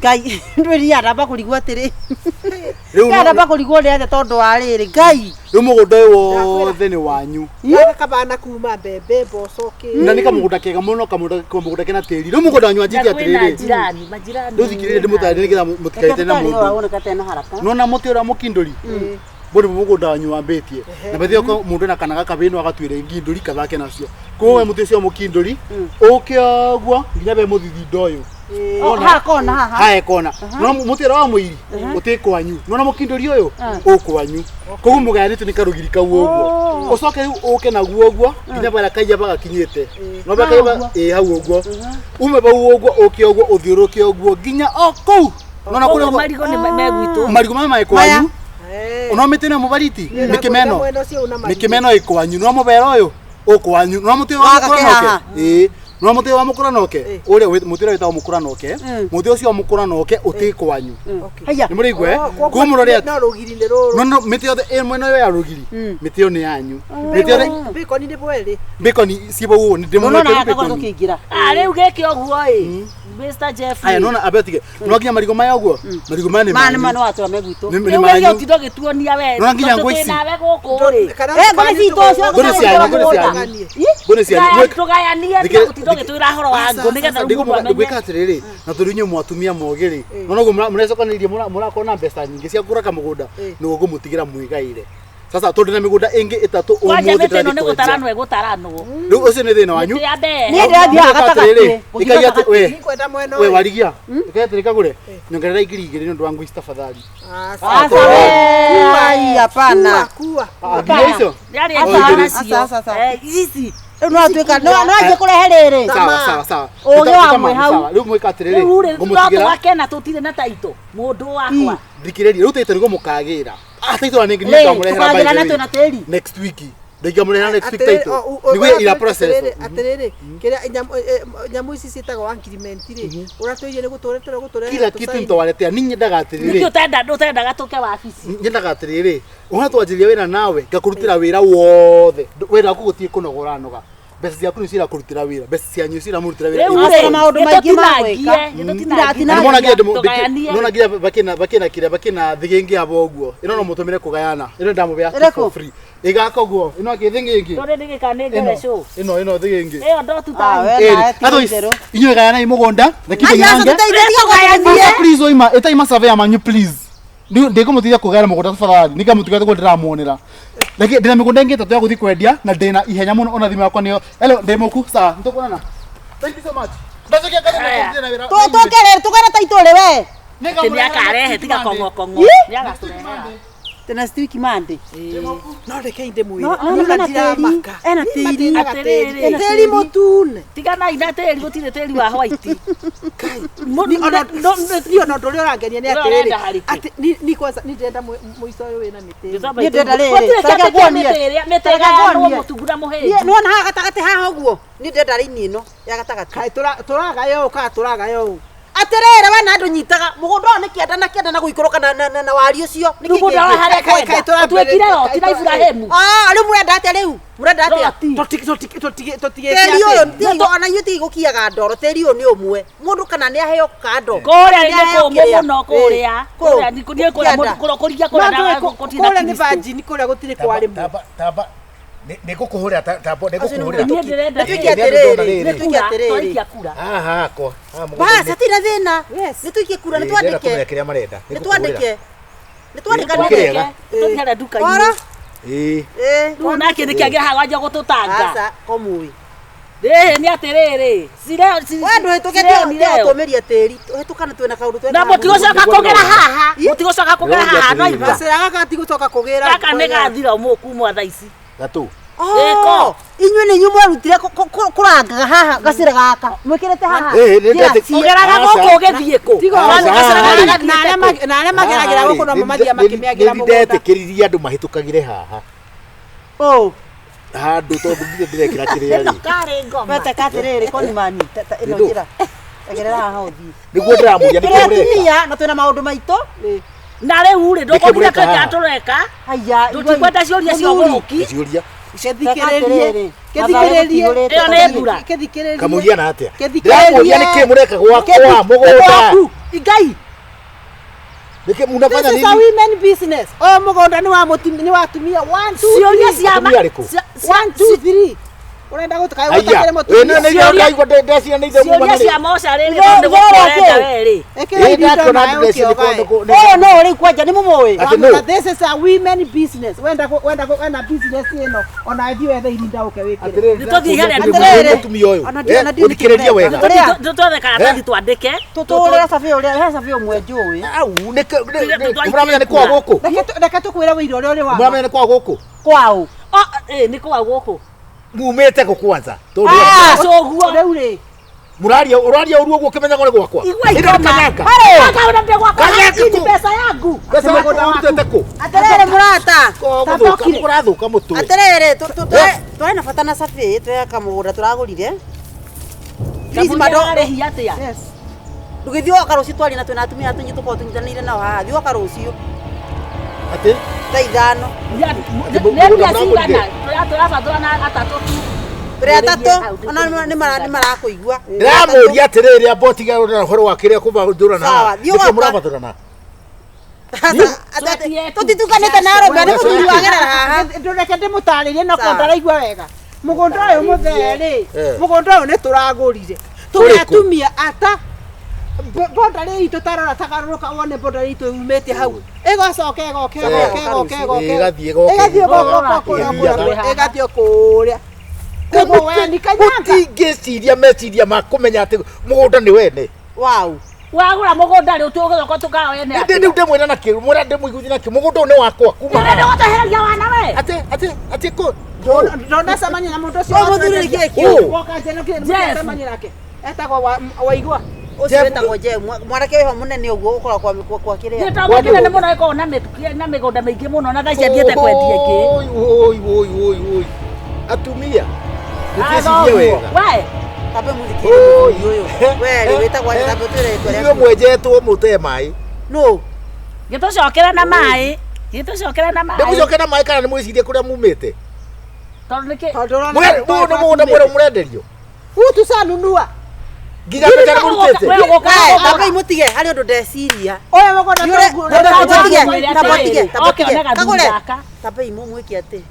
Ngai ndwĩria ndamba kũrigwo atĩrĩ. Rĩu no- Ndamba kũrigwo nĩ atĩa tondũ wa rĩrĩ Ngai. Rĩu mũgũnda ũyũ wothe nĩ wanyu. Gaka kabana kuma mbembe mboco kĩ. Na nĩ kamũgũnda kega mũno kamũgũnda kamũgũnda kena tĩri. Rĩu mũgũnda wanyu wanjĩtie Na kwĩna atĩrĩrĩ. njirani, majirani. Rĩu thikĩrĩria ndĩmũtarĩrie nĩgetha mũtikaite na mũndũ. Woneka tena haraka. Nona mũtĩ ũrĩa mũkindũri. Bũrĩ mũgũnda wanyu wambĩtie. Na bethe oko mũndũ ena kana gakabĩ no agatuĩra ingindũri kathake nacio. Koguo we mũtĩ ũcio mũkindũri ũke ũguo nginya be mũthithindo ũyũ. Oh, haha kona haha. Hae kona. No mũtĩ ũrĩa wa mũiri ũtĩ kwanyu. Nona mũkindũri ũyũ ũkwanyu. Koguo mũgayanĩtio nĩ karũgiri kau ũguo. Ũcoke rĩu ũke naguo ũguo nginya barĩa kaiyaba gakinyĩte. No barĩa kaiyaba ĩ hau ũguo. Ume bau ũguo ũke ũguo ũthiũrũke ũguo nginya o kũu. Nona Koguo kũrĩa marigũ nĩ megwitũ. marigũ maya marĩ kwanyu. Ona mĩtĩ ĩno mũbariti mĩkĩmeno Mwena ũcio una marigũ. mĩkĩmeno ĩ kwanyu no mũbera ũyũ ũkwanyu no mũtĩ wa Waga mũkũra kĩhaha. noke ĩĩ no mũtĩ wa mũkũra noke ũrĩa mũtĩ ũrĩa wĩtagwo mũkũra noke mũtĩ ũcio wa mũkũra noke ũtĩ kwanyu Haya. nĩ mũraigua eh? Oh, koguo koguo mũrore atĩ no rũgiri nĩ rũrũ. no no mĩtĩ yothe ĩ mwena ũyũ ya rũgiri mĩtĩ ĩyo nĩ yanyu mĩtĩ yothe Bacon nĩ bwerĩ. bacon ciĩ bau ũũ nĩ Nona ndĩmũmwĩkĩru haha bacon tũkĩingĩra. Ah, rĩu gĩkĩ ũguo ĩ. Mr. Jeffrey. aya nona ambe tige no nginya marigũ maya ũguo marigũ maya nĩ Maya nĩ manyu ma nĩ watũra megwitũ. Nĩ- nĩ Rĩu gĩkĩ manyu ũtinda ũgĩtuonia we. Nona nginya tondũ ngũ ici. twĩ nawe gũkũ rĩ. Kana Eh, ngũrĩ citũ ũcio Ngũrĩ cianyu, ngũrĩ cianyu. Ngũrĩ cianyu. Tũgaya- Tũgayanie Thikĩrĩ- ũtinda ũgĩtwĩra horo wa ngũ nĩgetha rĩu mũndũ amenye. gwĩka atĩrĩrĩ na tondũ inyuĩ mwatumia mogĩ rĩ nona ũguo mũrecokanĩrĩria mũrakorwo na mbeca nyingĩ cia kũgũra kamũgũnda nĩguo ngũmũtigĩra mwĩgaĩre sasa tondũ na mĩgũnda ĩngĩ ĩtatũ Kwanja ũmũthĩ mĩtĩ ĩno ndĩrathiĩ nĩ kwendia gũtaranwo ĩgũtaranwo. rĩu ũcio nĩ thĩna wanyu Mĩtĩ ya mbere. Niĩ ndĩrathiaga Mũgeka atĩrĩrĩ, gatagatĩ. ikai atĩ we Nĩngwenda mwena we ũyũ. warigia ikai atĩrĩ kagũre nyongerera 2000 nĩ ũndũ wa ngũ ici tafadhali Aca. Aca we. Ai, hapana. Kua. Ah, nginya icio Rĩarĩ Aca, ĩngĩ aca, nacio. aca, aca. Eh, ici. Rĩu no atuĩka no no anjie kũrehe rĩrĩ. sawa sawa sawa Ũgĩ Ĩta- wa ĩta mwĩ manyu, hau. sawa. rĩu mwĩka atĩrĩrĩ Rĩu rĩ no ngũmũtigĩra tũgakena tũtirĩ na taitũ. Mũndũ wakwa. thikĩrĩria rĩu taitũ nĩguo mũkagĩra ah taitũ na nĩ Rĩ, ngamũrehera by tũkagĩra the na way. twĩna tĩri. next week ndingamũrehera next week Atĩrĩrĩ, taitũ nĩguo ira process atĩrĩrĩ kĩrĩa nyamũ ici ciĩtagwo agreement rĩ ũratwĩrie nĩ gũtũretera gũtũrehera kila kitu nitawaletea ni nyendaga Nĩkĩ atiriri ũtenda ũtendaga tũke wabici? nyendaga atiriri ũhana twanjĩrĩria wĩra nawe ngakũrutĩra wĩra wothe wĩra waku gũtirĩ kũnogora noga mbeca ciaku nĩ cirakũrutĩra wĩra mbeca cianyu ciramũrutĩra wĩra Rĩu Aca rĩ, maũndũ maingĩ ma nĩtũtinangie, gwĩka. nĩtũtinangie. Na nĩmona nginya Tũgayanie. nona nginya bakĩna bakĩna kĩrĩa bakĩna thĩgĩngĩ abo ũguo ĩno no mũtũmĩre kũgayana ĩno ndamũbea Ĩrĩkũ? for free ĩgaka ũguo ĩno akĩ thĩgĩngĩ Tũrĩ nĩgĩka nĩ ĩno ngerecũ. ĩno ĩno thĩgĩngĩ Ĩyo ndotu Ah, ta we nawe ti Otherwise, itherũ. inyuĩ gayanai mũgũnda reke Ai, aca ndĩnange. tũteithie tiga kũgayanie. Aca, please oima ĩtai masurveyor manyu please ndĩkũmũteithia kũgayana mũgũnda tafadhali nĩngamũtiga tũguo ndĩramuonera reke ndĩna mĩgũnda ĩngĩ ĩtatũ ya gũthiĩ kwendia na ndĩna ihenya mũno ona thimũ yakwa nĩyo hello ndĩ mũku sawa nĩtũkuonana thank you so much ndacokia ngatho nĩ na wĩra Tũke rĩrĩ tũgere taitũ rĩ we. Atĩ nĩakarehe tiga kong'okong'o. Ih! Nĩagatũrehera. Tena wiki Monday. No reke ndĩmwĩre No, no, niĩ ena tĩri. ndiramaka. Ena Niĩ tĩri. matĩnaga Atĩrĩrĩ. tĩri. Tĩri mũtune. Tiganai na tĩri gũtirĩ tĩri wa white. Niĩ ona ũndũ ũrĩa ũrangenia nĩ Ũrĩa atĩrĩrĩ ũrenda harĩkũ? atĩ ni kwanza ni ndĩrenda mũico ũyũ wĩna mĩtĩ ĩno. Niĩ ndĩrenda rĩrĩ, Gũtirĩ tareke nguonie. mĩtĩ Tareke ĩgayanwo nguonie. mũtungu na Niĩ mũhĩnju. nĩwona haha gatagatĩ haha ũguo. Niĩ ndĩrenda raini ĩno ya gatagatĩ. Kaĩ tũragaya ũũ kana tũragaya ũũ Atĩrĩrĩ we na andũ nyitaga mũgũnda ũyũ nĩ kĩanda na kĩanda na gũikũrũka na wariĩ ũcio. Nĩkĩ Mũgũnda wa kĩngĩ? harĩa Kaĩ- kaĩ kwenda. tũrambĩrĩria- Ũtuĩkire Loti na kaĩ Iburahĩmu. Ah, rĩu mũrenda atĩa rĩu? Mũrenda atĩa? Loti. Tũtigĩte Tĩri ũyũ ona ithuĩ tigũkiaga ndoro tĩri ũyũ nĩ ũmwe mũndũ kana nĩ aheo kando Kũrĩa nĩ nĩ aheo kũmũ kĩrĩa. mũno kũrĩa. Ĩ, Kũrĩa nĩ kũrĩa Kĩanda. kũrĩa kũrĩa kũrĩa na gũtirĩ na kũrĩa nĩ Kristo. virgin kũrĩa gũtirĩ kwarĩmwo tamba nĩ ngũkũhũrĩra tamba nĩ ngũkũhũrĩra Niĩ ndĩrenda Nĩ tuike Nĩ andũ ndona atĩrĩrĩ rĩrĩ. nĩ tuike atĩrĩrĩ Twaikia kura. haha hakwa haha bas mũgũnda-inĩ. hatirĩ thĩna Yes. nĩ tuikie kura nĩ Ĩ, ndĩrenda twandĩke kũmenya kĩrĩa marenda nĩ twandĩke nĩ twandĩkanĩre Kĩrĩega. Tũthiĩ harĩa nduka-inĩ. ora Ĩ, ĩ Rĩu nake nĩkĩ angĩra haha wanjia gũtũtanga. aca komũĩ Rĩrĩ nĩ atĩrĩrĩ. Cireo we ndũhĩtũke tũmĩria tĩri hĩtũkana twĩna kaũndũ twĩna Na mũtigũcoka kũgera haha. Mũtigũcoka kũgera haha no igua. gacĩra gaka gatigũcoka kũgĩra Gaka nĩ gathira mũkumwa thaa ici. gatũ Ĩko. inyuĩ nĩ inyuĩ mwerutire kũrangaga haha gacĩra gaka mwĩkĩrĩte haha Ĩ, nĩ Njĩra ndĩrate- Ũgeraga Aca. gũkũ ũgĩthiĩ kũ? Tiga Aca, Gacĩra gaka rĩ. gathiĩte na arĩa kũ? na arĩa mageragĩra gũkũ no mathiaga makĩmĩagĩra mũgũnda ndetĩkĩririe andũ mahĩtũkagĩre haha Ũ, handũ tondũ ndirĩ ndĩrekĩra kĩrĩa rĩ Karĩ ngoma. weteka atĩrĩrĩ konimani ĩno Nĩndũ. njĩra egerera haha ũthiĩ nĩguo ndĩramũria nĩkĩo tũrĩ mũreka atumia na twĩna maũndũ maitũ Na rĩu rĩ Nĩkĩ ndũkũrire mũreka kĩrĩa haha? tũreka. haya Tũtikwenda ciũria cia ũgũrũki. ciũria gĩthikĩrĩrie gĩthikĩrĩrie Ĩyo nĩ mbura. gĩthikĩrĩrie kamũhiana atĩa Kĩthikĩrĩrie. ndĩramũria nĩkĩ mũreka gwakwa mũgũnda Gwaku. Ngai. Nĩkĩ munafanya This is a nini? women business. Ũyũ mũgũnda nĩ wa mũtumia, nĩ wa atumia. 1 2 Ciũria 3. cia Atumia arĩkũ? 1 2 3. Ũrenda gũtuka Aya. ũtakĩrĩ Ĩ mũtumia. nĩ nĩ ndaigua ndeciria nĩ ithe Ciũria cia mocarĩ rĩ, Ithe- tondũ ithe nĩgũkũrenda ũrĩa we rĩ. Ĩkĩra irinda nawe ũkĩogae. Ũyũ no rĩu kwanja nĩ mũmũĩ. Atĩ Wamũra, nũ? This is a women business. Wenda wenda wenda business ĩno ona thiĩ wethe irinda ũke wĩkĩre. Nĩtũthiĩ harĩa Atĩrĩrĩ. Mũtumia ũyũ. Ona ndiũ- ona ndiũ Ũthikĩrĩrie wega. Ũrĩa? Tũtwethe karatathi twandĩke. Tũtũrĩre cabi ũrĩa he cabi ũmwe njũĩ. Au nĩ mũramenya nĩ kwa gũkũ. Reke tũkwĩre wĩira ũrĩa ũrĩ wa. Mũramenya nĩ kwa gũkũ. Kwao. Oh, nĩ kwa gũkũ. Mumĩte kũ kwanza. Tondũ Cũguo. Rĩu rĩ. mũraria ũraria ũru ũguo ũkĩmenyaga nĩ gwakwa. Igua Ĩno nĩ ikoma. kanyanga. Kanga ũrĩa gwakwa. Kanyanga Hii ni kũ? pesa yangu. Mbeca yaku ũrutĩte kũ? Atĩrĩrĩ mũrata. Gũthũka mũrathũka mũtwe. Atĩrĩrĩ twarĩ na bata na cabi twĩ kamũgũnda tũragũrire. Please Kaburi mado ararĩhia atĩa? Yes. ndũgĩthiĩ woka rũciũ twarie na twĩna atumia tũnyĩ tũkorwo tũnyitanĩire nao haha. Thiĩ woka rũciũ Atĩ thaa ithano. Nĩ mbia cigana? Tũrabatũrana atatũ tu. Tũrĩ atatũ ona nĩ marakũigua. ndĩramũria atĩrĩrĩ amba ũtige ũhoro wa kĩrĩa kũbathũrana. Sawa, thiĩ Nĩkĩo woka. mũrabathũrana. Tũtitukanĩte na arũme nĩ mũthuri wagerera haha. Ndũreke ndĩmũtarĩrie no Sawa. ndaraigua wega. Mũgũnda ũyũ mũthee rĩ, Eh. mũgũnda ũyũ nĩ tũragũrire. Tũrĩ Ũrĩkũ? atumia ata boundary itũ tarora tagarũrũka wone boundary itũ yumĩte hau. Ĩgacoka ĩgoka ĩgoka ĩgoka ĩgoka. Ĩgathiĩ ĩgoka. Ĩgathiĩ ĩgoka kũrĩa Ĩgathiaga. kũrĩa ĩgathiĩ kũrĩa. Koguo we ni kanyanga. Mũtingĩciria meciria ma kũmenya atĩ mũgũnda nĩ wene. Wow. Wagũra mũgũnda rĩ ũtũgũcoka tũkawene Ndĩ rĩu ndĩmwĩra na kĩ mwĩra ndĩmũiguithie na kĩ mũgũnda ũyũ nĩ wakwa kuma Nĩ haha. gũtehereria wana we. Atĩ atĩ atĩ kũ Ndonacemania na mũndũ ũcio. Ũyũ mũthuri nĩ kĩĩ kĩu? Woka njeno kĩrĩa Jeff. mũcemania nake. Etagwo Waigua. Ũcio wĩtagwo Jeff mwanake wĩho mũnene ũguo ũkoragwo kwa kĩrĩa. Gĩtonga kĩnene mũno gĩkoragwo na mĩgũnda mĩingĩ mũno na thaa ici athiĩte kwendia ĩngĩ. Oi oi oi oi oi. Atumia. Mũtiĩcirie wega. We, Tambe mũthikĩrĩrie mũthuri ũyũ. We rĩ wĩtagwo atĩa? Tambe ũtwĩre rĩtwa Inyuĩ rĩaku. mwenjetwo mũtee maĩ. Nũ? gĩtũcokere na maĩ. Gĩtũcokere na maĩ. Ndĩmũcoke na maĩ kana nĩ mwĩcirie kũrĩa mumĩte. Tondũ nĩkĩ Tondũ ũrona Mũyũ nĩ mũgũnda mwerũ mũrenderio. Huu tucanunua. Nginya mbeca nĩ mũrutĩte. We ũgũka We tambe mũtige harĩ ũndũ ndeciria. Ũyũ mũgũnda Tambe Oke, tige. one gathuri Kagũre. gaka. Tambe imũmwĩke atĩ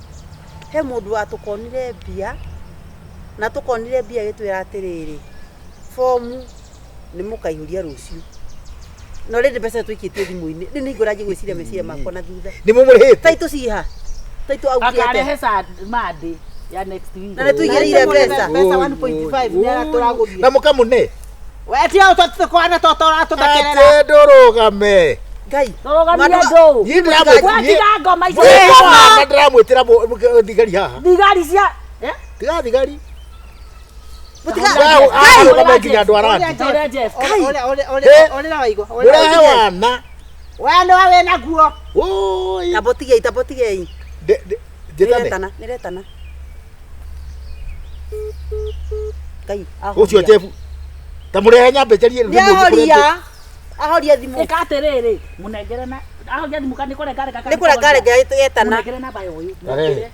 he mũndũ watũkonire mbia na tũkonire mbia gĩtwĩra atĩrĩrĩ bomu nĩ mũkaihũria rũciũ no rĩndĩ mbeca tũikĩtie thimũ-inĩ rĩu nĩ ngũranjie gwĩciria meciria makwa na thutha Nĩ mũmũrĩhĩte. taitũ ciha taitũ augire Akarehe atĩa Monday ya next week. Na nĩ tũigĩrĩire mbeca Mbeca 1.5 nĩ aratũragũrire. Na mũkamũne. We ti au tũkwana tũratũthekerera. Atĩ ndũrũgame. Ngai Tũrũgamie Mandũ- andũ. Niĩ ndĩramwĩ- Watiga ngoma icio. Niĩ ndĩramwĩtĩra thigari haha. Thigari cia Eh? Tiga thigari. Mũtiga- Arũgame nginya andũ arandi. Ũrĩa Jeff. Ũrĩa Waigua. Mũrehe wana. We nĩ wa wĩna guo. Oi. Tambo tigei tambo tigei Njĩtane. nĩretana nĩretana Ngai Ũcio ahoria Jeff. Ta mũrehe nyambe njarie nĩ ahoria ahoria thimũ Ĩka atĩrĩrĩ, mũnengere na ahoria thimũ kana nĩ kũrenga renga nĩ kũrenga renga yetana Mũnengere namba ya ũyũ. Arehe.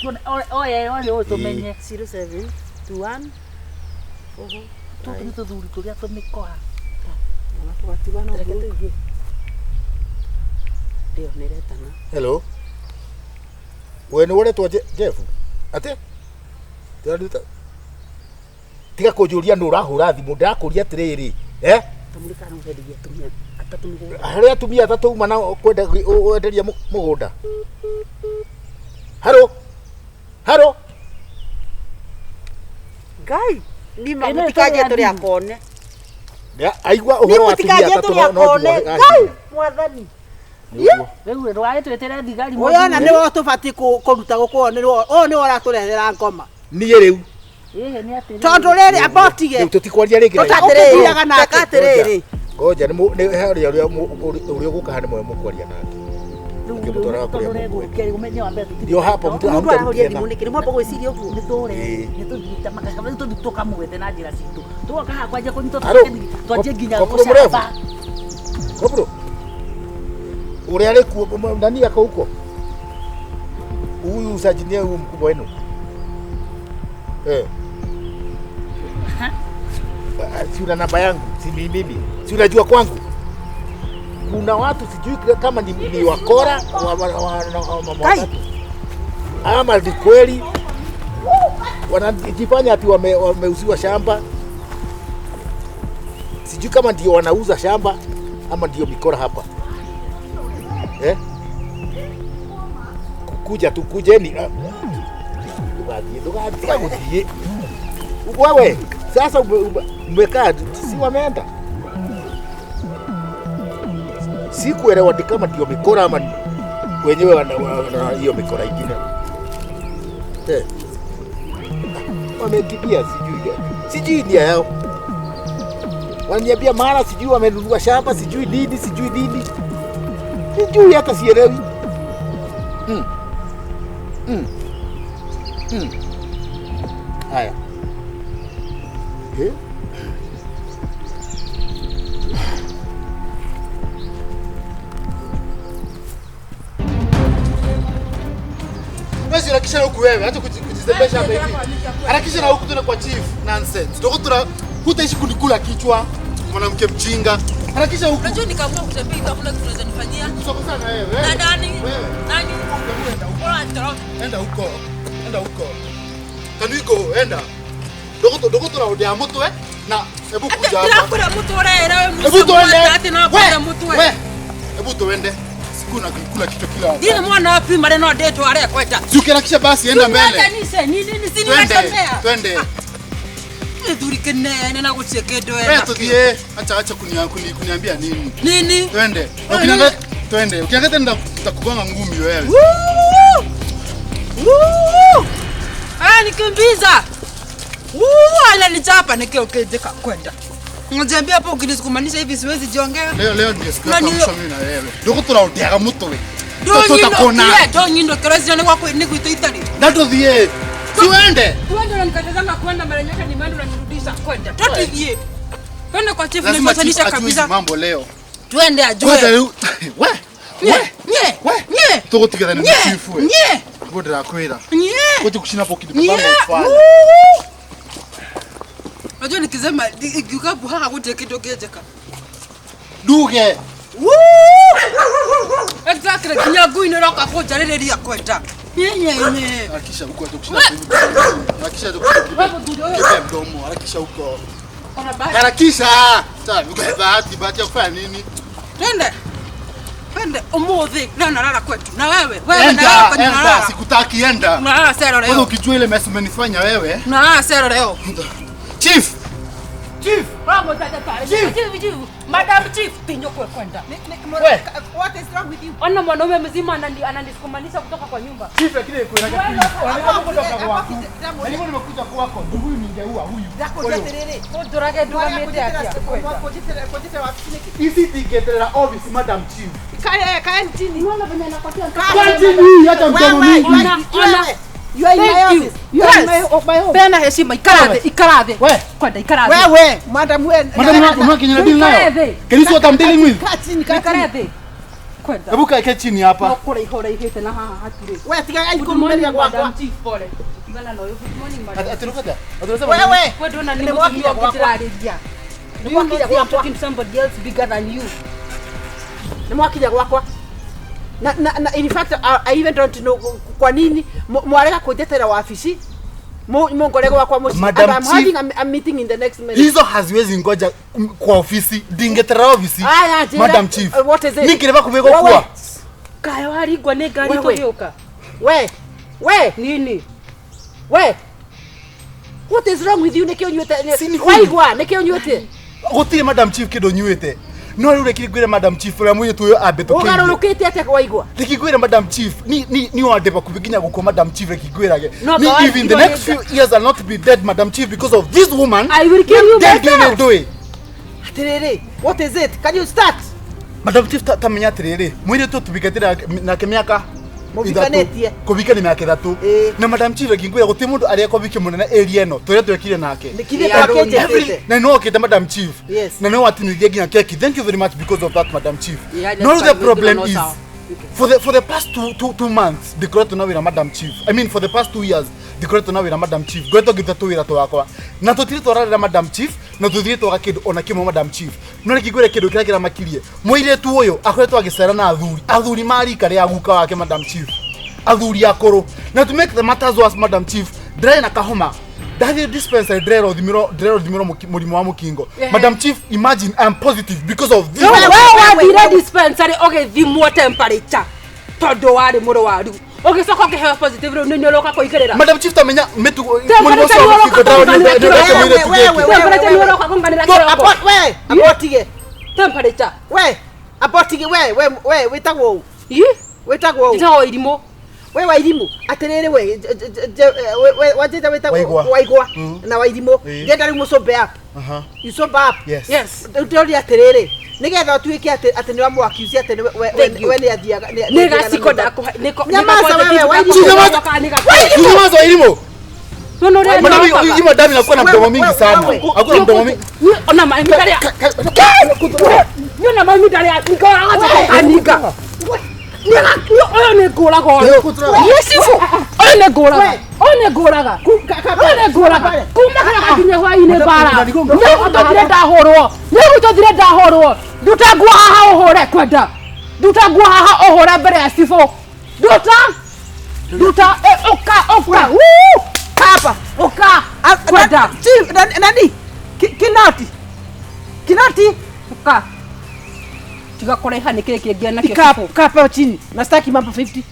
Tuone oye oye ũyũ tũmenye. 07 21 Tũtũ nĩ tũthuri tũrĩa tũmĩkoa. Reke tũigue. Ndio nĩretana Hello. We nĩ ũretwo Jeff? Atĩ? Ndĩraruta. Tiga kũnjũria nũ ũrahũra thimũ ndĩrakũria atĩrĩrĩ. Eh? Kamũrĩ kana ũrenderia atumia atatũ mũgũnda Harĩ atumia atatũ uma na kwenda wenderia mũgũnda. Haro. Haro. Ngai nima Ĩno mũtikanjie ĩtũrĩa tũrĩ thimũ. akone Aigua ni ũhoro wa atumia mũtikanjie atatũ tũrĩ no akone Ngai mwathani Rĩu ndũgagĩtwĩtĩre thigari Ũyũ ona nĩwe ũtũbatiĩ kũruta gũkũ ũyũ nĩwe ũyũ nĩwe ũratũrehera ngoma. Niĩ rĩu. Ĩhĩ nĩ atĩrĩrĩ. Tondũ rĩrĩ amba ũtige. Rĩu tũtikwaria rĩngĩ na Tũta- Atĩrĩrĩ, Ũkĩthiaga nake. teka atĩrĩrĩ Ngoja nĩ harĩa ũrĩa ũrĩa ũgũka haha nĩ mwe mũkwaria nake. Rĩu Ngĩmũtwaraga tondũ kũrĩa ũregũkia ũmenye wambe tũtirĩ. Ndio hapo mtu mũndũ arahoria hamtarutia thimũ nĩkĩ nĩ mwamba gwĩciria ũguo nĩ tũre Ĩĩ. nĩ tũthiĩte makaka rĩu tũthiĩ tũkamwethe na njĩra citũ tũgoka haha kwanjia kũnyitwo Aro, twanjie nginya kopro mrefu. gũcamba Kopro. Ũrĩa arĩ kuo nani ako huko? Huyu sajinia huyu mkubwa wenu. Eh. Si una namba yangu, si ni mimi. Si unajua kwangu. Kuna watu sijui kama ni wakora wa ama ni kweli wanajifanya ati wameuziwa shamba. Sijui kama ndio wanauza shamba ama ndio mikora hapa. Eh? Kuja tu kujeni. Ndugathie. Wewe sasa umekaa si wameenda. Sikuelewa ni kama ndio mikora ama wenyewe wana hiyo mikora ingine. Eh. Wamekimbia sijui. Sijui nia yao. Wananiambia mara sijui wamenunua shamba, sijui nini, sijui nini. Sijui hata sielewi. Haya. Eh? Wewe harakisha na huku wewe, acha kujizembesha hapa hivi. Harakisha na huku tena kwa chief. Nonsense. Ndio hutaishi kunikula kichwa, mwanamke mjinga. Harakisha huku. Unajua nikaamua kutembea hivi hakuna kitu unaweza nifanyia. Sasa sana wewe. Na nani? Wewe. Nani? Enda huko. Enda huko. Can we go? Enda. Dogo tuna moto eh? Na hebu kuja hapa. Ndakura mtu wewe. Hebu tuende. Wewe mtu wewe. Hebu tuende. Siku na kula kichwa kila wakati. Ndine mwana wapi mare no ndetu are kweta. Si ukiharakisha basi enda mbele. Nini nini si ninatembea. Twende. Nithuri kinene na gutie kindu wega. Wewe tuthie. Acha kuniambia nini? Nini? Twende. Twende. Ukiangalia nitakugonga ngumi wewe. Nikimbiza. Ananichapa nikiokejeka kwenda. Unaniambia hapo ukinisukumanisha hivi siwezi jiongea. Leo ndio siku ya mwisho mimi na wewe. Ndio turaondeaga mutwe. Tutakona. Ndio nyindo kerezi ni kwako ni kuitoitani. Na tuthie. Tuende. Tuende unanikatazanga kwenda mara nyaka ni mando unanirudisha kwenda. Tuthie. Twende kwa chief nimeshanisha kabisa. Mambo leo. Twende ajue. We. We. Tugotigana na chief we. Nye. Ngodera kwira. Nye. Kuti kushina hapo kitu kama ufanye. Unajua nikisema ikiukabu haka kuti kitu kicheka. Duge. Exactly. Kinyagu inoroka kujaririria kwenda. Nye. Hakisha huko atukushina. Hakisha huko. Kipe mdomo, harakisha huko. Harakisha. Sasa bahati ya kufanya nini? Twende. Twende umuthi leo nalala kwetu. Na wewe, wewe nalala kwenye nalala. Sikutaki enda. Nalala sero leo. Wewe ukijua ile mess umenifanya wewe. Nalala sero leo. Chief. Chief. Chief. Madam Chief tinyokwe kwenda. What is wrong with you? Ona mwanaume mzima ananisukumanisha kutoka kwa nyumba. Chief lakini kuna kwako. Nilikuwa nimekuja kwako. Huyu ningeua huyu. Ndurage ndugamite atia. Isi tingeterera office Madam Chief. Kae chini. Unaona venye anapatia. Kae chini hata mdomo mingi. Ona. You are in my office. You are in my home. Peana heshima ikarathe. We. Kwenda ikarathe. Wewe, madam wewe. Madam unaona deal nayo. Can you see what I'm dealing with? Kaa chini. Ikarathe. Kwenda. Hebu kae chini hapa. Nokora ihora ihete na haha hatire. Wewe tiga ikurumeria gwakwa. Chief pole. Tigana nayo. Good morning madam. Atirukaja. Wewe. Wewe ndona ni mutumia ũkĩndĩrarĩria. Do you know I'm talking to somebody else bigger than you? Nimwakinya gwakwa. Na in fact I even don't know kwa nini mwarega kunjetera wafici mungore gwakwa muci. And I'm having a meeting in the next minute. Hizo haziwezi ngoja kwa ofisi, ndingetera ofisi. Madam Chief. What is it? Nikireba kubego kwa. Kayo harigwa ni ngari tugĩũka. We. Nini? We. What is wrong with you? Nikio nyuete? Waigwa, nikio nyuete? Gutire Madam Chief kindu nyuete. No rĩu reke ngwĩre Madam Chief ũrĩa mũirĩtu ũyũ ambĩtũkĩire. Ũgarũrũkĩte atĩa waigua? Reke ngwĩre Madam Chief, ni wandĩba kubiginya gũkua Madam Chief reke ngwĩrage. Ni if in the next few years I'll not be dead Madam Chief because of this woman. I will kill you myself. Atĩrĩrĩ, what is it? Can you start? Madam Chief tamenya atĩrĩrĩ, mũirĩtu tũbikĩte nake mĩaka Mũbikanĩtie. Kũbika nĩ mĩaka 3. Na Madam Chief reke ngwĩre gũtirĩ mũndũ arĩa kũbikia mũnene area ĩno tũrĩa twekire nake. Nĩkĩrĩ twakĩnjĩtĩte. Na no okĩte Madam Chief. Yes. Na no watinithia nginya keki. Thank you very much because of that Madam Chief. No, the problem is for the past two months ndikoretwo na wĩra Madam Chief. I mean for the past 2 years ndikoretwo na wĩra Madam Chief. Ngoretwo ngĩruta tũwĩra twakwa. Na tũtirĩ twararĩra Madam Chief Na tuthire twaga kindu ona kimwe Madam Chief. No nikingwire kindu kiria kiramakirie. Muiretu uyu akoretwo agicera na athuri. Athuri marika ria guka wake Madam Chief. Athuri akuru. Na to make the matters worse Madam Chief, ndire na kahoma. Ndathi dispensary ndire thimiro murimu wa mukingo. Madam Chief, imagine I am positive because of this. We wathire dispensary ũgĩthimwo temperature tondũ warĩ mũrwaru. Ũgĩcoka ũkĩheo positive rĩu nĩ ũroka kũigĩrĩra. Madam Chief tamenya mĩtugo mũrimũ ũcio wa mũkingo Temperature nĩ ũroka kũnganĩra kĩroko. We, abotige. Temperature. We, abotige we we we wĩtagwo ũ? Wĩtagwo ũ? Njĩtagwo Irimũ. We Wairimu atiriri we wajita wĩtagwo Waigwa na Wairimu ngenda rĩu mũcombe up. You sober up. Yes. Yes. Ndĩroria atiriri nigetha ũtuĩke atĩ nĩ wamũ-accuse atĩ we nĩ athiaga nĩ gaciko ndakũhe Nyamaza wewe Wairimu. Nyamaza Wairimu. Madam, hii madam inakuwa na mdomo mingi sana. Hakuna mdomo mingi. Ona mami ndaria. Ona mami ndaria niko anika. Oyo nĩ ngũraga ũyũ. Yusufu, oyo nĩ ngũraga. Oyo nĩ ngũraga. Oyo nĩ ngũraga. Kuma kĩroko nginya hwaĩ-inĩ mbara. Nĩgũtũthire ndahũrwo. Nĩgũtũthire ndahũrwo. Nduta nguo haha ũhũre kwenda. Nduta nguo haha ũhũre mbere ya cibũ. Nduta. Nduta ũka ũka. Hapa ũka kwenda. Chief nani? Kinati. Kinati ũka. Tiga kũraiha nĩ kĩrĩ kĩngĩ nakĩo. Kaa hapa chini. Na sitaki mambo 50.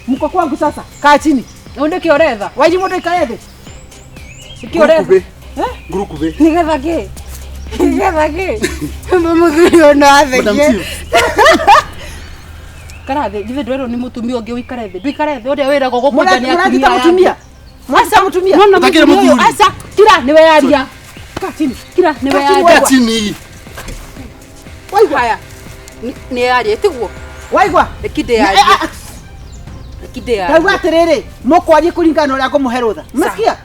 Mko kwangu sasa. Kaa chini. Nĩ kĩ ũretha? Wairimu ndũikare thĩ. Nĩ kĩ ũretha? Ngurukube. Nĩgetha kĩ? Nĩgetha kĩ? Mũthuri ona athekie. Ikara thĩ, githĩ ndwerwo nĩ mũtumia ũngĩ ũikare thĩ. Ndũikare thĩ ũrĩa wĩragwo gũkũnja nĩ atumia. Mũrathita mũtumia. Mwasa mũtumia. Ũtakĩrĩ mũthuri. Aca, kira nĩwe yaria. Kaa chini. Kira nĩwe yaria. Kaa chini. Waigua haya. Nĩ yaria tiguo. Waigua. Reke yaria. Reke yaria. Ndauga atiriri, mũkwarie kũringana na ũrĩa ngũmũhe rũtha. Umesikia?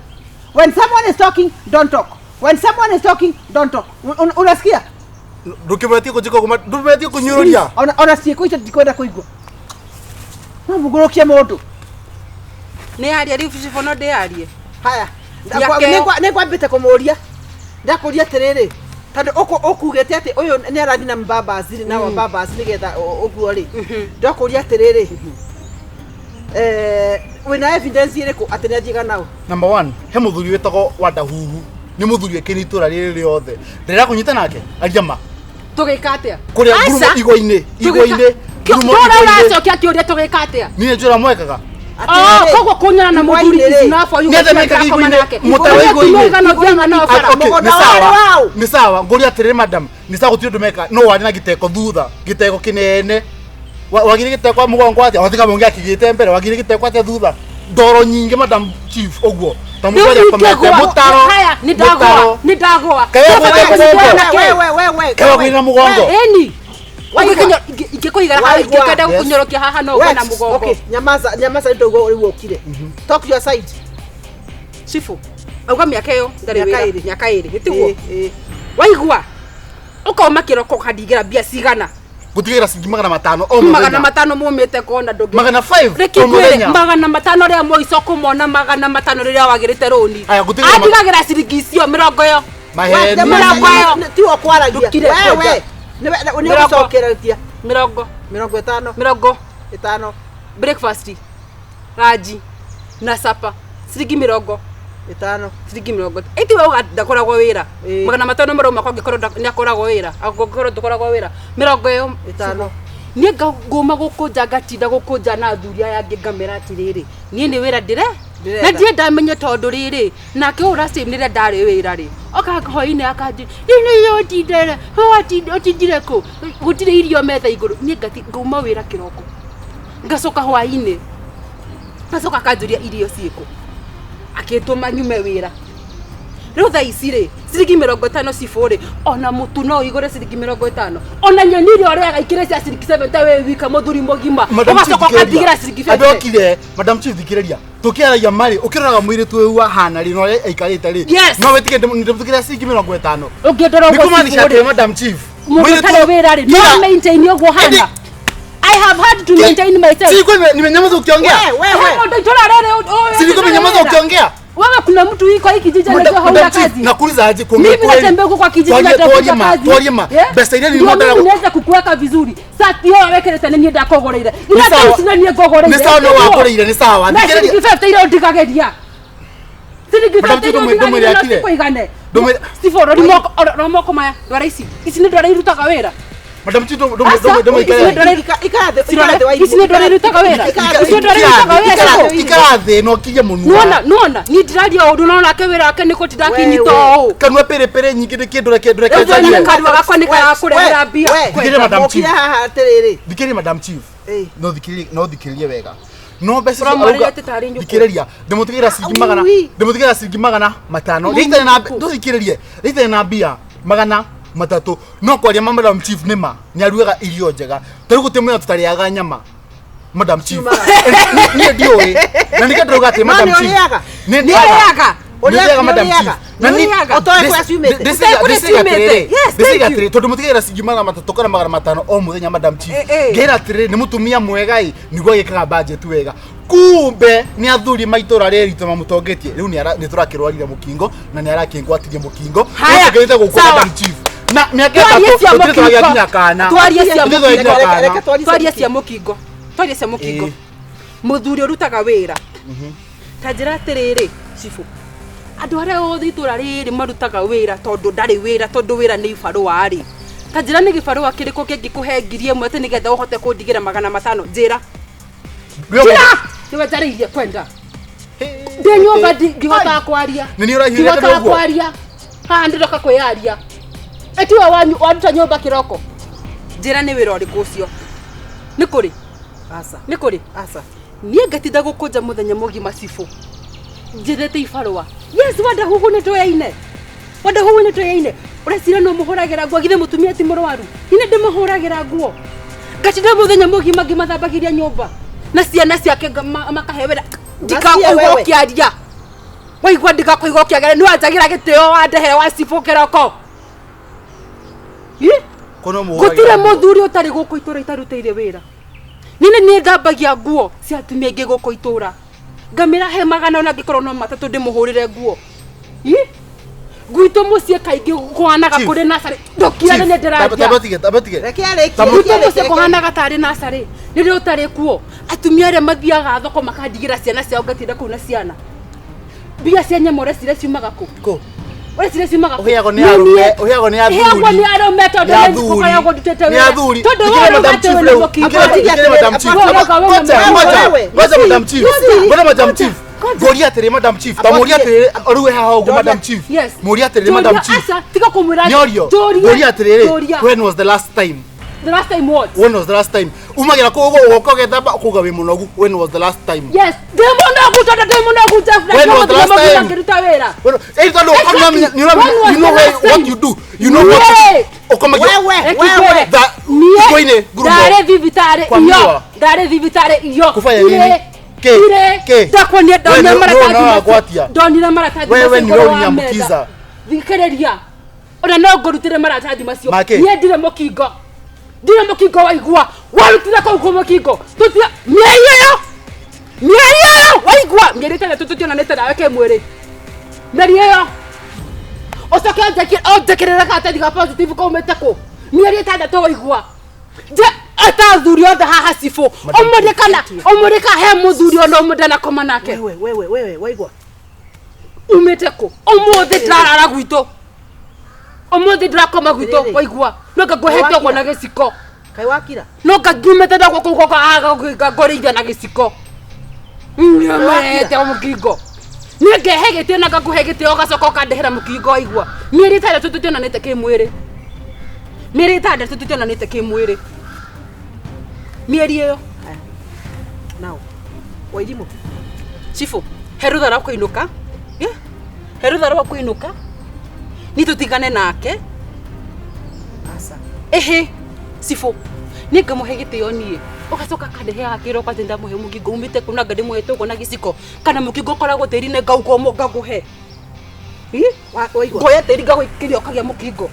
When someone is talking, don't talk. When someone is talking, don't talk. Unasikia? Ndũkĩbetie kũnjĩka ũguo, ndũbetie kũnyũrũria. Ona ciĩko icio ndikwenda kũigua. No mũgũrũkie mũndũ. Nĩ yaria rĩu cibũ no ndĩyarie. Haya. Nĩngwambĩte kũmũria. Ndakũria atĩrĩrĩ, tondũ ũkugĩte atĩ ũyũ nĩ arathiĩ na mbambaci na wambambaci nĩgetha ũguo rĩ. Ndakũria atĩrĩrĩ, wĩna evidence ĩrĩkũ atĩ nĩ athiaga nao? Number 1, he mũthuri wĩtagwo Wandahuhu. Nĩ mũthuri wĩkĩrĩ itũra rĩrĩ rĩothe. Ndĩrera kũnyita nake aria ma. Tũgĩka atĩa? Kũrĩa ngurumo igwa-inĩ, igwa-inĩ, ngurumo igwa-inĩ. Ũracokia kĩũria tũgĩka atĩa? Niĩ njũra mwekaga. Koguo kũnyana na mũthuri is enough for you. Nĩ mekaga igwa-inĩ, mũtaro igwa-inĩ. Nĩ sawa, ngũria atĩrĩrĩ madam, nĩ sawa gũtirĩ ũndũ meka, no warĩ na gĩteko thutha, gĩteko kĩnene. Wagire gĩteko mũgongo atĩa? Wathika mũngĩ akĩgĩte mbere, wagire gĩteko atĩa thutha? Ndoro nyingĩ Madam Chief ũguo. Ta mũndũ arĩa akomete mũtaro. Haya, nĩ ndagũa, nĩ ndagũa. Kaĩ wagũire na mũgongo? Ĩni. Ingĩkũigĩra haha, ingĩkenda gũkũnyorokia haha no ũgwe na mũgongo. Okay, nyamaza, nyamaza nĩ ndauga rĩu ũkire. Talk your side. Chifu, auga mĩaka ĩyo ndarĩ wĩra, mĩaka ĩrĩ, gĩtiguo. Waigua? Ũkauma kĩroko ũkandigĩra mbia cigana? Gũtigĩra ciringi 500 o mũthenya. 500 mumĩte kona ndũngĩ. 500 o mũthenya. 500 rĩa mũico kũmona 500 rĩrĩa wagĩrĩte rũni. Atigagĩra ciringi icio mĩrongo ĩyo. Maheni. Mĩrongo ĩyo. Tiwe kwaragia. Wewe. Nĩ ũgũcokereria. Mĩrongo. 50. Mĩrongo 5. Breakfast. Ranji na sapa. Ciringi 50. Ciringi 50. Ĩti we ndakoragwo wĩra. 500 marauma kwangĩkorwo nĩ akoragwo wĩra. Angĩkorwo ndũkoragwo wĩra. Mĩrongo ĩyo 5. Niĩ ngũma gũkũnja ngatinda gũkũnja na athuri aya angĩ ngamera atĩrĩrĩ, niĩ nĩ wĩra ndĩre na ndirĩ ndamenya tondũ rĩrĩ nake ũyũ same rĩrĩa ndarĩ wĩra rĩ oka hwaĩ-inĩ akanjĩra nĩ ũtindere ũtindire kũ gũtirĩ irio metha igũrũ. Niĩ ngauma wĩra kĩroko ngacoka hwaĩ-inĩ ngacoka akanjũria irio ciĩkũ akĩtũma nyume wĩra. Rĩu thaa ici rĩ ciringi 50 cibũ rĩ ona mũtu no ũigũre ciringi 50 ona nyeni iria ũrĩaga ikĩrĩ cia ciringi 70 wĩ wika mũthuri mũgima ũgacoka ũkandigĩra ciringi 50. Andokire Madam Chief thikĩrĩria tũkĩaragia marĩ ũkĩroraga mũirĩtu ũyũ ahana rĩ no ũrĩa aikarĩte rĩ no wĩtĩke ndĩmũtũkĩra ciringi 50 ũngĩndora ũguo nĩ kũmaanisha atĩ Madam Chief mũndũ ũtarĩ wĩra rĩ no maintain ũguo hana. I have had to maintain myself. Siko nimenyamaza ukiongea. Wewe wewe. Siko nimenyamaza ukiongea. Wewe kuna mtu hii kwa hii kijiji anajua hauna kazi. Nakuuliza aje kuongea Mimi kweli? natembea huko kwa kijiji Twarie- natafuta twarie ma, kazi. twarie ma. Yeah? Mbeca iria Ndio nilimwatara mimi naweza kukuweka vizuri. Sati yo wekere tene niĩ ndakũgũrĩire. Nĩ Ira sawa. thaa ici niĩ ngũgũrĩire. Nĩ sawa no wangũrĩire, nĩ sawa. Na Thikĩrĩria- ciringi 50 iria ũndigagĩria. Ciringi Madam 50 iria Chief, ndũmwĩre ũndigagĩria no akire. cikũigane. Ndũmwĩre- Steve, rori moko, rora moko maya, ndwara ici. Ici nĩ ndwara irutaga wĩra. Madam Chief, Aca, ici nĩ ndwara Ikara thĩ Wairimũ. Ici nĩ ndwara irutaga wĩra. Ici nĩ ndwara irutaga wĩra. Ikara thĩ na ũkirie mũnua. Nuona, nuona, niĩ ndiraria ũndũ no nake wĩra wake nĩ kũtinda akĩnyita ũũ. Kanua pĩrĩpĩrĩ nyingĩ nĩ kĩndũ reke ndũreke Rĩu njarie. nĩ kanua gakwa nĩ karakũrehera mbia. Thikĩrĩria Madam Chief. Mokire haha atĩrĩrĩ. Thikĩrĩria Madam Chief. Ĩĩ. No thikĩrĩrie, no thikĩrĩrie wega. No mbeca icio Ũramwarĩria arauga- atĩ tarĩ nyũkwa. Thikĩrĩria, ndĩmũtigĩra ciringi magana, Aui. ndĩmũtigĩra ciringi 500. Rĩitarĩ na ndũthikĩrĩrie, rĩitarĩ na mbia 300. No kwaria ma Madam Chief nĩ ma, nĩ arugaga irio njega. Ta rĩu gũtirĩ mũthenya tũtarĩaga nyama. Madam Chief. Niĩ ndiũĩ. Na nĩkĩo ndĩrauga atĩ No Madam nĩ Chief. ũrĩaga? Nĩ Nĩ ũrĩaga. Nĩ Madam Nĩ Chief. ũrĩaga. Na Nĩ nĩ- ũrĩaga. Ũtoĩ kũrĩa ciumĩte. Ũtoĩ kũrĩa ciumĩte. Yes, thank ndĩciga you. atĩrĩ tondũ mũtigagĩra ciringi 300 kana 500 o mũthenya Madam Chief. Eh, eh. Ngera atĩrĩrĩ nĩ mũtumia mwega ĩ nĩguo agĩkaga budget wega. Kumbe nĩ athuri maitũra rĩrĩ ritũ mamũtongetie rĩu nĩ tũrakĩrwarire mũkingo na nĩ arakĩngwatirie mũkingo. Haya, Rĩu tũkĩrĩte gũkũ sawa. Madam Chief. Na mĩaka Twarie 3 cia tũtirĩ tũragĩa mũkingo. nginya kana. Twarie cia Tũtirĩ tũragĩa nginya mũkingo. kana. Reke twarie cia Twarie cia mũkingo. Twarie cia mũkingo. Ĩĩ. Mũthuri ũrutaga wĩra. Ta njĩra atĩrĩrĩ, cibũ. Andũ arĩa othe itũra rĩrĩ marutaga wĩra tondũ ndarĩ wĩra tondũ wĩra nĩ ibarũa rĩ. Ta njĩra nĩ gĩbarũa kĩrĩkũ kĩngĩkũhe 1000 atĩ nĩgetha ũhote kũndigĩra 500? Njĩra. Njĩra! Nĩwe njarĩirie kwenda. Ndĩ nyũmba ndihotaga kwaria. Nĩ niĩ ũrahiũrĩte Ndihotaga ũguo? kwaria. Haha ndĩroka kwĩyaria. Ĩtiwe wanyu waruta nyũmba kĩroko. Njĩra nĩ wĩra ũrĩkũ ũcio? Nĩ kũrĩ? Aca. Nĩ kũrĩ? Aca. Niĩ ngatinda gũkũnja mũthenya mũgima cibũ. Njethete ibarũa. Yes, wanda huhu nĩ tũyaine. Wanda huhu nĩ tũyaine. Ũreciria no mũhũragĩra nguo githĩ mũtumia ti mũrwaru. Niĩ ndĩmũhũragĩra nguo. Ngatinda mũthenya mũgima ngĩmathambagĩria nyũmba. Na ciana ciake makahe wĩra. Ndikakũigua wewe. ũkĩaria. Waigua ndikakũigua ũkĩaria nĩ wanjagĩra gĩtĩo wandehere wa cibũ kĩroko. Ĩ? Kono mũhũragĩra Gũtirĩ nguo. mũthuri ũtarĩ gũkũ itũra itarutĩire wĩra. Niĩ nĩ thambagia nguo cia atumia aingĩ gũkũ itũra. Ngamĩra he 400 ona angĩkorwo no 3 ndĩmũhũrĩre nguo. Ĩ? Gwitũ mũciĩ kaingĩ kũhanaga Chief. kũrĩ nacarĩ. Ndũkirane nĩ ndĩraria. Tamba tige, tamba tige. Reke arĩkie. Tamba- Gwitũ mũciĩ kũhanaga tarĩ nacarĩ. Rĩrĩa ũtarĩ kuo atumia arĩa mathiaga thoko makandigĩra ciana ciao ngatinda kũu na ciana. Mbia cia nyama ũreciria ciumaga kũ? Kũ? Ũreciria ciumaga kũ? Ũheagwo nĩ Niĩ- arũme, ũheagwo nĩ athuri. Heagwo nĩ arũme tondũ Nĩ nĩ athuri. ngũkoragwo ndutĩte Nĩ wĩra. athuri. Tondũ Thikĩrĩria wewe Madam ũrauga Chief atĩ wĩ rĩu. mũkingo. Thikĩrĩria Madam Chief. Wewe ũrauga wĩ Ngoja, mũkingo. ngoja, Wewe. ngoja Madam Chief. Ngoja Madam Chief. Ngoja. Ngoria atĩrĩ Madam Chief. Ta mũria atĩrĩrĩ, rĩu we haha ũguo Madam Chief. Yes. Mũria atĩrĩrĩ Madam Njũria, Chief. aca, tiga kũmwĩra. Nĩorio. Njũria. Ngoria atĩrĩrĩ, Njũria. when was the last time? The last time what? When was the last time? Umagira kũu ũguo ũgoka ũgethamba ũkauga wĩ mũnogu. When was the last time? Yes. Ndĩ mũnogu tondũ ndĩ mũnogu Jeff, na When was the mũthenya last mũgima time? ngĩruta wĩra. When- Eh, tondũ Exactly. ũkamenya- nĩ ũramenya- When was you know the why- last what time? you do. You know what Niĩ. ũkomagia- Wewe, Reke wewe. ngwĩre. Tha- Niĩ thikũ-inĩ, ngurumo. ndarĩ thibitarĩ Kwa iyo miwa. ndarĩ thibitarĩ iyo Kũbanya nini? Irĩ. Kĩ? Irĩ. Kĩ? Ndakuonia We ndonire nĩ- maratathi nĩ macio. ũragwatia. Ndonire maratathi Wewe macio nĩwe igũrũ wa ũrinyambukiza. metha. Thikĩrĩria ona no ngũrutĩre maratathi macio Makĩ? niĩ ndirĩ mũkingo ndirĩ mũkingo waigua warutire kũu kũ mũkingo tũtia mĩeri ĩyo mĩeri ĩyo waigua mĩeri 6 tũtionanĩte nawe kĩmwĩrĩ mĩeri ĩyo ũcoke ũnjĩkĩrĩre karatathi ga positive kaumĩte kũ mĩeri 6 waigua nje ata athuri othe haha cibũ ũmũrie kana ũmũrie kana he mũthuri ona ũmwe ndanakoma nake Wewe, wewe, wewe, waigua. umĩte kũ ũmũthĩ ndĩrarara gwitũ ũmũthĩ ndĩrakoma gwitũ Rĩrĩ. waigua no ngangũhete ũguo na gĩciko Kaĩ wakira? no ngangiumĩte ndagwo kũu gwoka ngũrĩithia na gĩciko nyamete mũkingo niĩ ngehe gĩtĩo na ngakũhe gĩtĩo ũgacoka ũkandehera mũkingo waigua mĩeri 6 tũtionanĩte kĩmwĩrĩ mĩeri 6 tũtionanĩte kĩmwĩrĩ mĩeri ĩyo Now. Wairimũ. cibũ he rũtha rwa kũinũka Yeah. he rũtha rwa kũinũka ni tũtigane nake Aca. ĩhĩ cibũ niĩ ngamũhe gĩtĩo niĩ ũgacoka kandeheaga kĩroko atĩ ndamũhe mũkingo umĩte kũ na ngandĩmũhete ũguo na gĩciko kana mũkingo ũkoragwo tĩri-inĩ ngauga ũmwe ngakũhe Waigua. ngoya tĩri ngagũikĩria ũkagĩa mũkingo